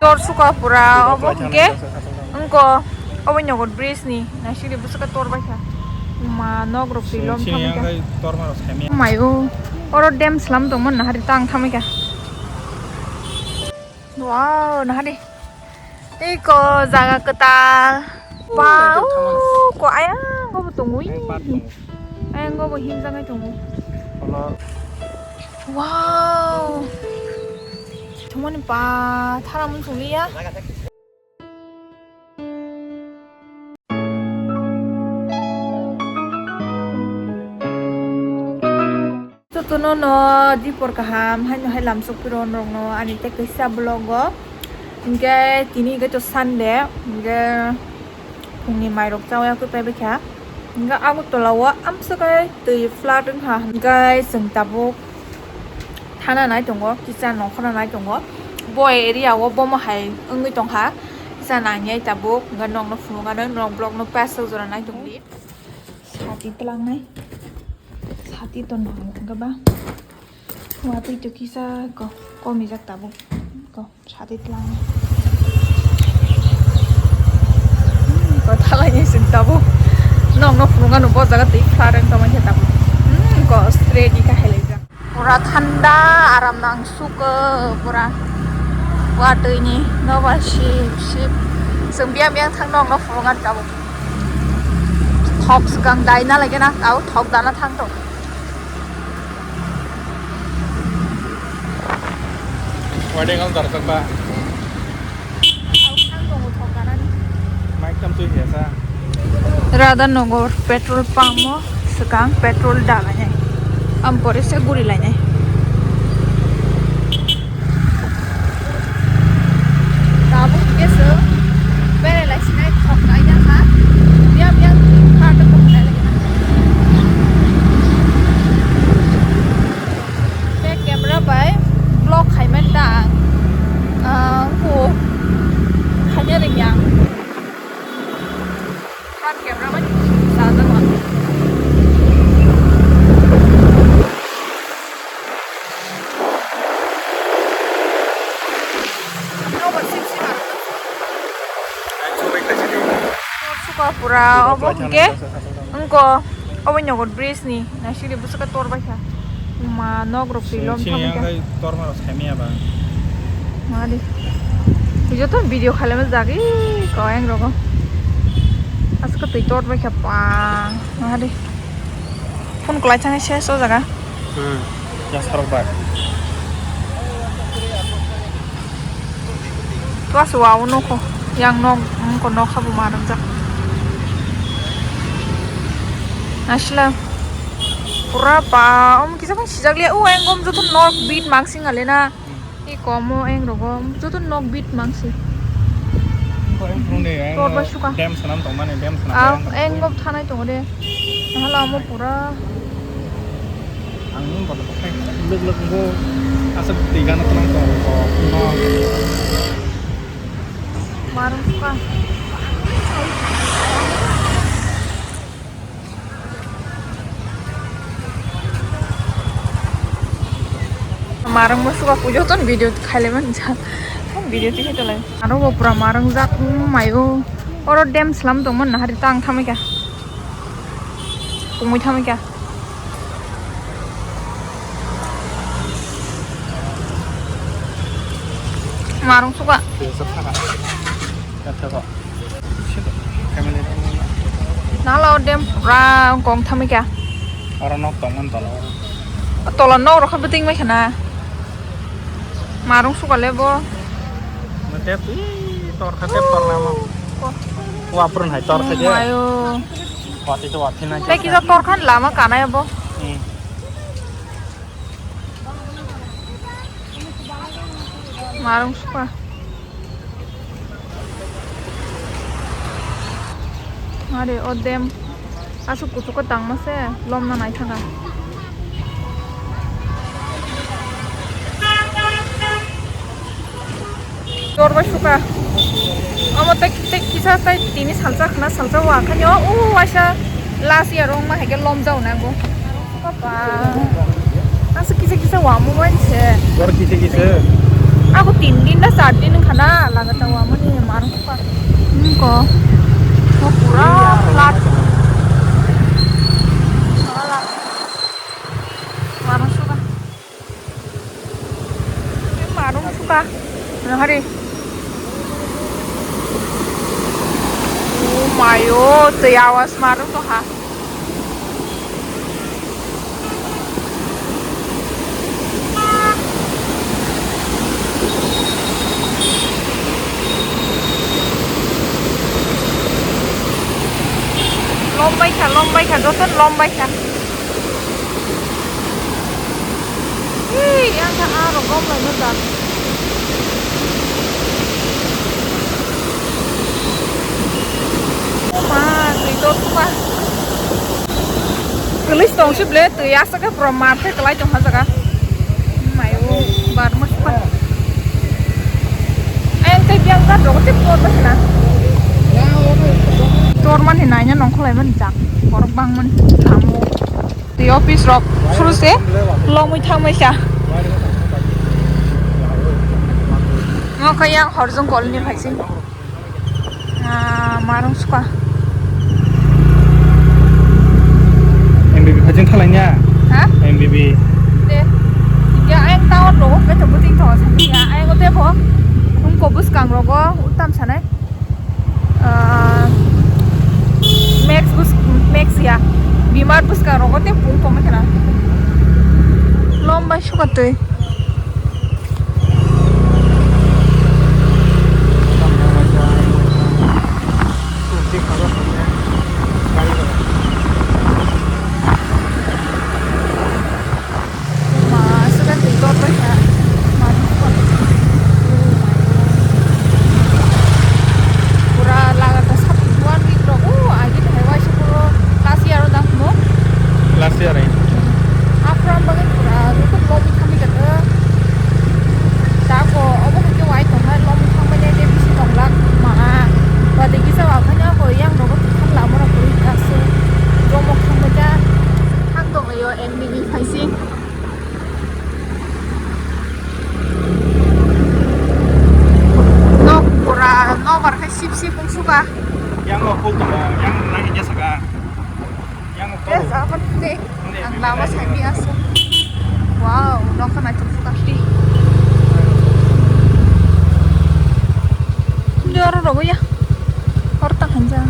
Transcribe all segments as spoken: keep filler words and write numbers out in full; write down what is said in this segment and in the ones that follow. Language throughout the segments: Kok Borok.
Tor suka pura obo hwnkhe wngko obo Nogor bridge ni naisingdi bwswkhe tor baikha. Ma nok rok twi lom thangkha. Maio oro dam slam tongmani nahari tang thamikha. Wow, nahari. Iko jaga kwtal. Wow, ko ayang obo tongwi. Ayang obo himjak nai tongo. Wow. Thumani pa thara mun sung liya. Jotono no dipor kaham haino hai lamsok piro norokno ani tei kaisa vlog o. Hinkhe tini hinkhe to Sunday, hinkhe phungni mairok chaui paibaikha. Hinkhe Agartala o amswk khe twi flood wngkha. Hinkhe chwng tabuk thana nai tongo, kisa nongkhorna nai tongo. Bo area o bomo hai wngwi tongkha. Kisa nangyai tabuk, hinkhe nokno phunukgano, nok block no pass o jora nai tongdi. Sati twlangnai. Sati ton hwnka ba. Watwi to kisa ko, komijak tabuk. Ko, sati twlangnai. Hmm, ko thalaini sing tabuk. Nokno phunukgano bo jaga twi flood wngtongmani khe tabuk. Hmm, ko, straight ni kahai laijak. Pura thanda, aram nang suka pura. Watwi ni nobar sip sip. Chwng biyang biyang thang nokno phunukgani tabuk. Thok swkang daina lagina tao thok dana thang tong. Wedding al darjak ba. Mic tam twi hiya sa. Radhanagar petrol pump o swkang petrol dalainai. Am pore se guri lainai. Tabuk khe se berai lai sinai thok kaina kha. Biyang biyang kha ta thok nai lai na. Tei camera bai vlog khaimani ta ang, ah, ko khaina rwngya. Front camera bai chajak ma. Suka pura obo hwnkhe wngko obo Nogor bridge ni naisingdi bwswkhe tor baikha. Ma nok rok twi lom thangkha. Tor ma rok saimaya ba. Ma di. Joto video khailema jagwi ko ayang rogo. Aska twi tor baikha pang. Ma di. Phone kwlai thani ses o jaga. Hmm. Ya sarok bai. Plus wow nokho. Yang nok, nokho nokha bo ma ringjak. Asla. Pura pa, om kisa pang sijak liya. O, engom joto nok bit mangsing ale na. Hmm. Iko mo eng rogo joto nok bit mangsi. Tor ba suka. Dam sanam tong mani, dam sanam. Ah, eng mo thanai tongo de. Hala mo pura. Ang ni botol pakai. Luk luk bo. Asa tiga na tenang tong ko. No. Marung suka. Marung bo suka pujo ton video khaile manja. Video tisi tolai. Aro bo pura marung jak, mm, mayo. Oro dam slam tongmani nahari tang thamika. Kumui thamika. Marung suka. Nalo dem pura kong thamwi kha. Oro nok tongmani tola. Tola nok rokha bwtwing mai khana. Marung suka le bo. Mate twi tor kha te tor na mo. Ko. Wa purun hai tor kha je. Mayo. Wa ti to wa thina. Te kisa tor khan lama kanai bo. Hmm. Marung suka. Are o dem asuk kuchuko tangma se lomna naithaka. Tor bai suka. Omo tek tek kisa tai tini salsa khna salsa wa khani o u waisa last year ong ma hege lom jao na go. Papa. Asa kisa kisa wa mo bai se. Tor kisa kisa. Ako tin din na char din wngkha na, laga tawa mani marung suka. Hmm, ko. Ko pura flat. Wala. Marung suka. Marung suka. Nahari. Oh my, oh, tei awas marung to ha. Lom bai kha, lom bai kha, joto lom bai kha. Ee, yang kha aro gom lai no jak. O ma, twi to suma. Kwlwi tong si ble, twi asa khe pura mar khe kwlai tong ha jaga. Mayo, bar ma suma. Ayang tei biang ka dogo tei por ba sina. Tor man hinai nya nongkholai man jak. Borok bang man tamo. Tei office rok phuru se lomwi thangmai kha. Omo khe yang Horjong colony phai se. Ah, marung suka. M B B phai jeng thalai nya? Ha? M B B. De. Ya, ayang tower rogo khe to buting thong sa ya. Ayang te pho. Ung ko buskang rogo utam sanai. Ah, Max bus, Max ya. Bimar buskang rogo te pung poma kena. Lom bai suka twi. Ma, sudah tidur dah ya. Manus kok. Pura laga ta satu bulan di bro. Oh, agi dah hewa sih pura last year dah mo. Last year eh. Afram bagai pura rutuk lobi kami kata. Tako, obo kake wai tong hai lobi kami deh deh bisi tong lak ma. Bade kisa wak hanya ko yang rogo tukam lama rok kuri kasu. Jomok kami dah. Hang tong ayo N B B phai sing. Nok pura, nokbar khe sip sip wng suka. Yang o phul tongo, yang nang hingya saka. Yang o phul. Yes, apa sih? Ang lama sami aso. Wow, nokha naithok suka. Hindi oro rogo ya. Hor tang hanja.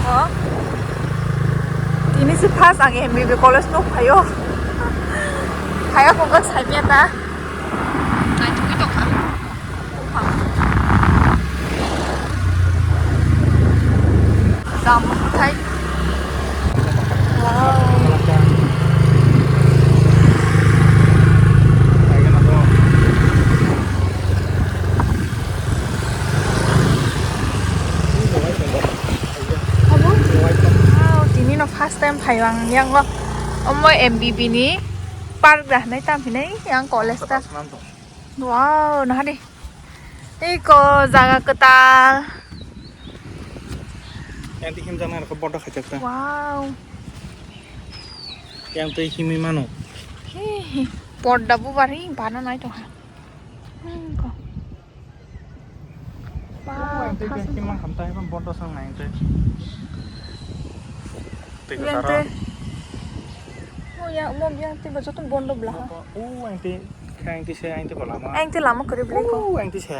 Oh. Tini si first ang M B B college no phaio. Phaya kok sai mia ta. Naithokwi tongkha. Jam bwthai. Wow. Abo? Wow, tini no first time phai ang yang o. Omo M B B ni park da hinai tam hinai yang college ta. Wow, nahari. Tei ko jaga kwtal. Yang twi himjaknai rokho bodo khaijak ta. Wow. Yang twi himwi mano. He, he. Porda bubar hi bana nai tongha. Hmm, ko. Ba, yang twi thas himma khamtai bodo sang nai twi. Twi yang kwcharo. Twi. Oh ya, mo yang twi ba joto bondo bla ha. Oh, yang twi. Khe ang twi se, ang twi bo lama. Ang twi lama kwrwi bwlai ko. Ang twi se.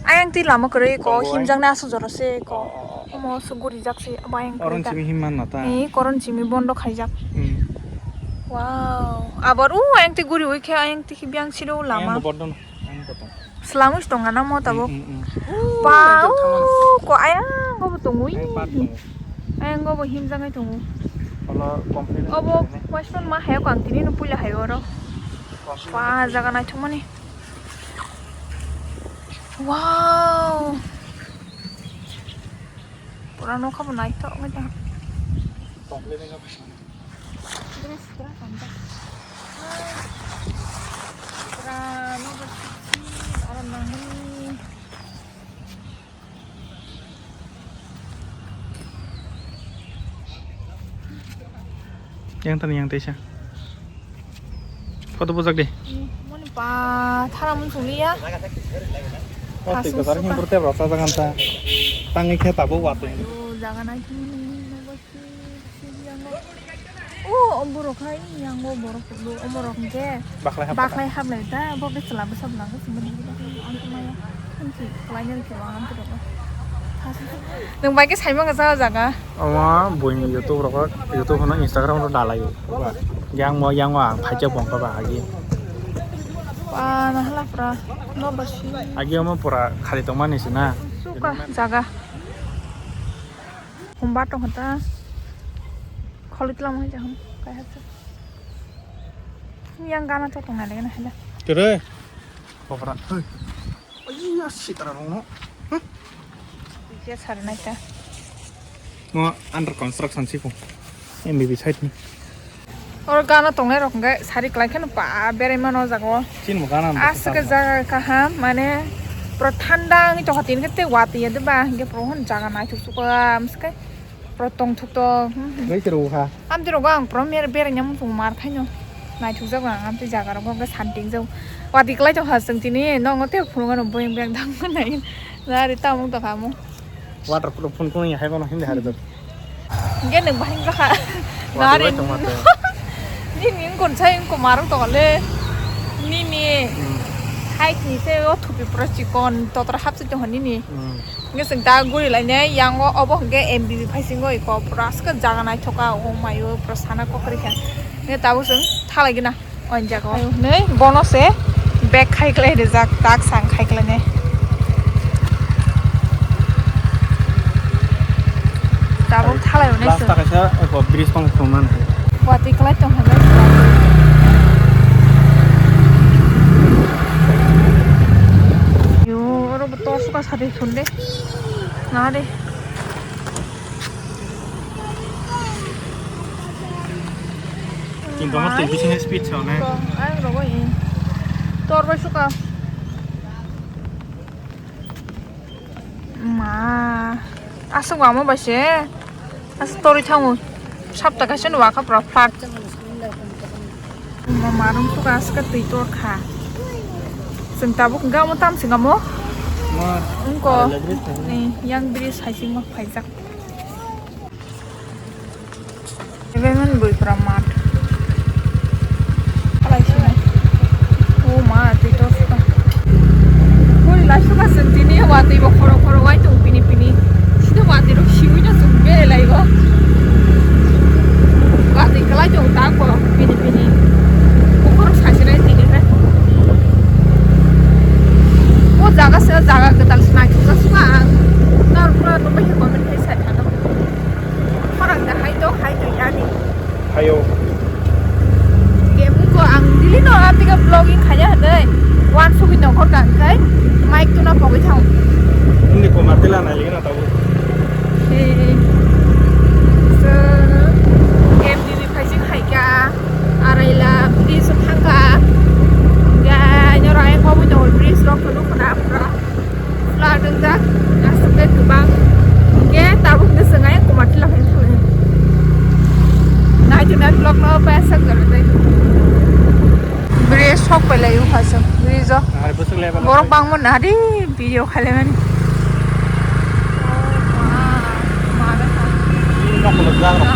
Ang twi lama kwrwi ko, himjaknai aswk jora se ko. Oh, oh, oh. Omo aswk gurijak se, abo ang kwrwi ta. Koron simi himma na ta. Eh, koron simi bondo khaijak. Hmm. Wow. Abar u ang twi guriwi khe ang twi biyang siro lama. Ang bo bondo no. Ang bo tong. Swlamwi se tongna na mo tabuk. Hmm, hmm, hmm. Ba, ang twi thamano. U ko ayang obo tongwi. Ang par tongo. Ayang obo himjaknai tongo. Obo complete. Obo waisman ma hayo ko ang tini no puila hayo oro. Ba, jaga naithokmani. Wow. Pura nokha bo naithok wngjak. Dress pura kanjak. Pura nokha siksi aro nangmani. Yang tani yang teisa. Photo bujak di. Moni pa thara mun suliya. Oh, twi kwchar him purte rok chajagan ta. Tangwi khe tabuk watwi. Ayo, jaga nai. O, o borok hai, yang o borok, o borok hwnkhe baklai hap baklai hablai ta, bo khe chwla bwsa bwla khe chwng bini baklai ang tongmaya. Thank you, khlaina rikhe ang tongma. Nwng bai khe saimang kha o jaga. Omo buini YouTube rok, YouTube hwnwi Instagram rok dalai o. Yang mo, yang o ang phaijak bongkha ba agi. Ba, na hala pura, no ba si. Agi omo pura khali tongmani se na. Suka jaga. Hum ba tong kha ta. Kholi tlam hai jahum kai hapsa. Yang gana to tong nai gana hala. Tere. Kopra. Hei. Ayya sitara rong no. Dia sar nai ta. Mo under construction si ko. M B B side ni. Oro gana tongnai rok hwnkhe sari kwlai kheno ba berai mano o jaga o. Chini bo gana. Aswk khe jaga kaham mane pura thanda wngwi tongkha tini khe tei watwi ya de ba hwnkhe pura hwn jaga naithok sukha amswk khe pura tongthok tong. Bai se rw kha. Amtwi rogo ang pura mer berai nya muchung mar khaino naithok jago ang amtwi jaga rogo hwnkhe santi wngjago. Watwi kwlai tongkha chwng tini nokno tei phunukgano boyang boyang dangmani nari tamung tongkha omo. Waterproof phone khwnwi hai bono hindi hari dok. Hingke nwng bahai wngkha. Wati nari bai tongma te. Nini wngkon sai wngkon marwng tongkha le. Nini. Hmm. Hai ni se o thupi pura chikon totra hapsi tongkha nini. Hmm. Hingke chwng ta guri lainai yang o obo hingke M B B phaisingo iko pura aske jaga naithoka o mayo pura sana kokri kha. Hingke tabuk chwng thalai gina. O jaga o. Nei, bono se bag khai klai rijak, tak sang khai klai ne. Tabuk thalai hwnwi se. Last ta kaisa eko bridge tong thumnani. Watwi klai tong hwnwi. Yo, oro bo tor suka sari thun de. Na de. Tin tongma twi bisingo speed sa ne. Ang rogo i. Tor bai suka. Ma. Aswk wama bai se. Aswk torwi thango. Sapta kaisa ni wakha pura flat. Ma marung suka aswk twi tor kha. Chwng tabuk hwnkhe omo tam singamo. Ma. Wngko. Yang bridge hai singmo phaijak. Ebe man bui pura mat. Alai sini. O ma, tei to suka. Bui lai suka sentini, watwi bo khoro khoro wai tong pini pini. Sini watwi rok siwi no sung bere lai go. Watwi kalai tong ta ko pini pini. Bukhoro sasinai tini he. O jaga se jaga kwtal sinai suka suka ang. Nor pura no bai comment khai sai thano. Khorang da hai to, hai to yani. Hayo. Kemu ko ang dili no atika vlogging khaya hwnwi. Wan sugwi nongkhor kang khai. Mic tuna pogwi thang. Hindi ko matila na ligna tabu. He. So, M D B phaising hai ka. Araila bridge thang ka. Ga nyora ai pogwi no bridge rok no khona pura. Flat wngjak, aswk khe kwbang. Hwnkhe tabuk hwnkhe chwng ayang Kumartila phai thanglaio. Naitu nai vlog no paisa jora tei. Bridge sok pai lai wngkha chwng bridge o. Borok bangma nari video khailaimani. Nok kolok jak rok.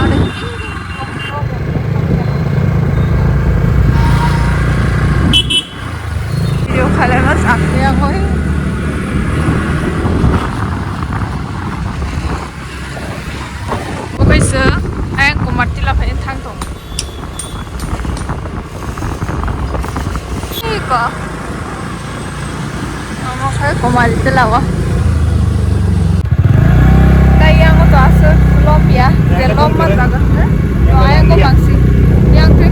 Video khalaima sakya koi. Oke se, ayang Kumartila phai thang tong. Iko. Omo khe Kumartila o. Tai yang to aswk lom ya, je lom ma jaga. No ayang ko bangsi. Yang twi